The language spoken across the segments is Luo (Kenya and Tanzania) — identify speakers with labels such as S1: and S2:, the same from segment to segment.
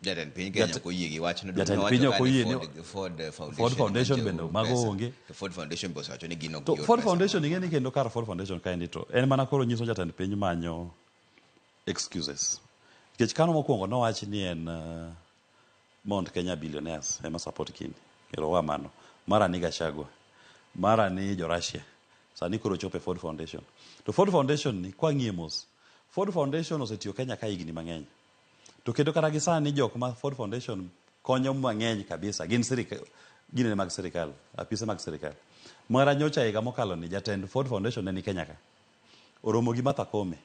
S1: Jatend piny Kenya ok oyie gi wachno.
S2: Jatend piny ok oyie ni
S1: Ford Foundation,
S2: Ford Foundation bende mago onge.
S1: To Ford Foundation be osewacho ni gin ok
S2: To Ford Foundation ing'e ni kendo kar Ford Foundation kaendi to en mana koro nyiso jatend piny manyo excuses. Nikech kano mokwongo nowach ni en Mount Kenya billionaires ema support gini. Ero wa mano. Mara ni Gachagua. Mara ni jo Russia. Sani koro chopo e Ford Foundation. To Ford Foundation ni kwang'iye mos. Ford Foundation osetiyo Kenya ka higni mang'eny. To kendo kata gi sani jok ma Ford Foundation konyo mang'eny kabisa gin sirikal, ginene mag sirikal, apise mag sirikal. Mara nyocha higa mokalo ni jatend Ford Foundation ne ni Kenya ka. Oromo gi Martha Koome,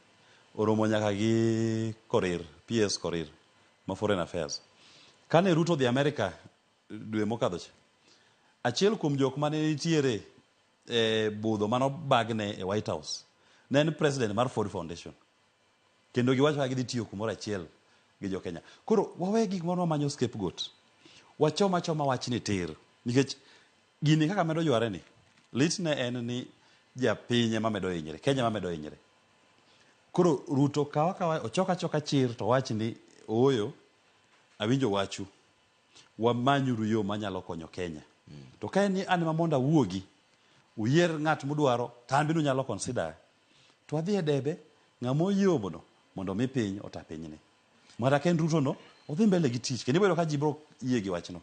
S2: oromo nyaka gi Korir, PS Korir ma Foreign Affairs. Kane Ruto odhi Amerika dwe mokadho cha, achiel kuom jok mane nitiere e budho mane obagne e White House ne en president mar Ford Foundation. Kendo giwacho kaka gidhi tiyo kumoro achiel gi jo Kenya. Koro wawe gik moro wamanyo scapegoat. Wachom achoma wachni tir. Nikech gini kaka medo yware ni, lit ne en ni japiny ema medo hinyre, Kenya ema medo hinyre. Koro Ruto kawa kawa ochok achoka chir to wach ni ooyo, awinjo wachu. Wamanyuru yo manyalo konyo Kenya. To ka en ni an ema mondo awuogi, uyier ng'at mudwaro, to an bende unyalo consider. To wadhi e debe, ng'ama oyombono mondo omi piny ota pinyni. Mara ka en Ruto no, odhi mbele gi tich. Kendo ibiro yudo ka ji biro yie gi wachno.